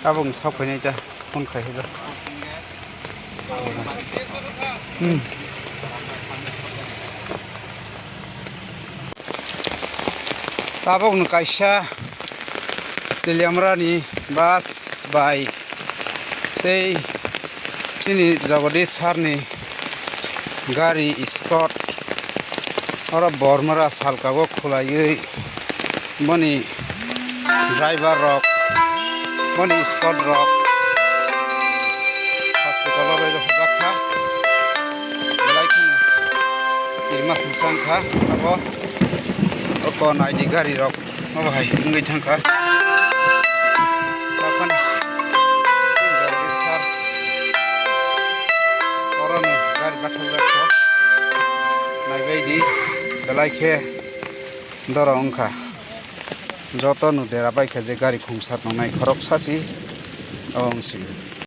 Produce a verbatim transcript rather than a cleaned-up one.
Tabuk sok phainai ta phone khai hilo. Hmm. Tabuk no kaisa Teliamura ni bus bai tei chini Jagadish sir ni gari escort oro Bormura salka o khulaiwi boni driver rok, boni escort rok hospital o bai hojak kha. Belai kheno kirima sumsang kha abo. Oko naidi gari rok obo hai wngwi thang kha. Taphano sir oro no gari bathajak kha. Naibai di belai khe doro wngkha. Joto no dera bai kha je gari khungsa tongnai khoroksa si obo wng sio.